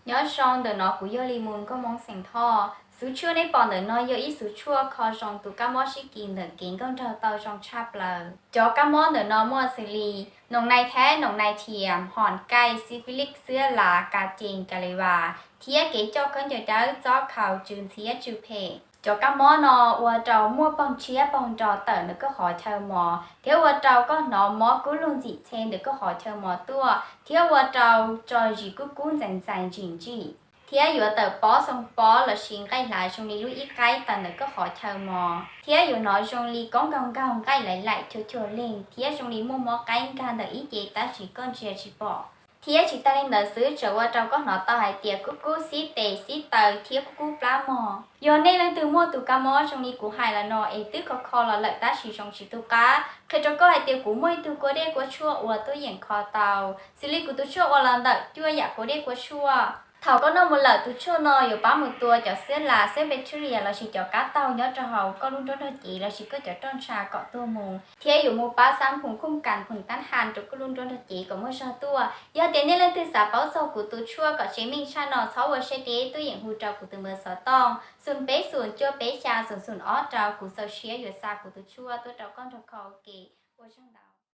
Nyob zoo, ntawm no kuv yog Lis Mus nkauj Hmoob xeem Thoj. Xuv tshuaj nej pom ntawm no yog ib xuv tshuaj kho zoo tus kab mob sib kis ntawm kev nkauj nraug tau zoo tshaj plaws. Cov kab mob ntawm no muaj xws li noom nai thab, noom nai thiam, hom kaij, xi fis lij, xwab las, kas ces, kas lis vas, thiab kev coj khaub ncaws dawb, txob khaus, tsw ntxhiab tsw phem. Cov kab mob no ua rau muaj poog tshiab poog nro tawm ntawm koj qhov chaw mos, thiab ua rau koj hnov mob kub lug ntxim txhe ntawm koj qhov chaw mos tuaj, thiab ua rau tso zis kub kub ntxais ntxais ntsim ntsim, thiab yuav tawm pob xoo pob lossis nqaij hlav zoo li lub ib qaib tawm ntawm koj qhov chaw mos, thiab yuav hnov zoo li koob nkaug nkaug, nqaij laim laim, chua chua leeg, thiab zoo li muaj mob qaib nkag ntawm ib ce tab sis koj ntsia tsis pom. Thiab tsis tag li ntawd xwb, tseem ua rau koj hnov tau hais tias kub kub xib tes xib taw thiab kub kub plab mog. Yog nej leej twg muaj tus kab mob zoo li kuv hais los no es twb kho kho los lawm tab sis zoo tsis tu qab, qhia rau koj hais tias kuv muaj ib tug kua dej kua tshuaj uas tuaj yeem kho tau. Xws li kuv tus tshuaj ua los ntawm cuaj yam kua dej kua tshuaj. Thaum koj noj mus lawm, tus tshuaj no yuav pab mus tua cov xwab las, xwab bacteria lossis cov kab taug nyob rau hauv koj lub nruab nrog cev lossis koj cov roj ntsha kom tuag mus, thiab yuav mus pab xab phoom khooj kas phoom tab has rau koj lub nruab nrog cev kom muaj zog tuaj. Yog tias nej leej twg xav paub txog kuv tus tshuaj kom tsev meej tshaj no, txhob ua siab deb, tuaj yeem hu rau kuv tus npawb xov tooj xoom peb xoom cuaj peb xya xoom xoom ob rau, kuv txaus siab yuav xa kuv tus tshuaj tuaj rau koj nrog kho ua ke. Ua tsaug ntau.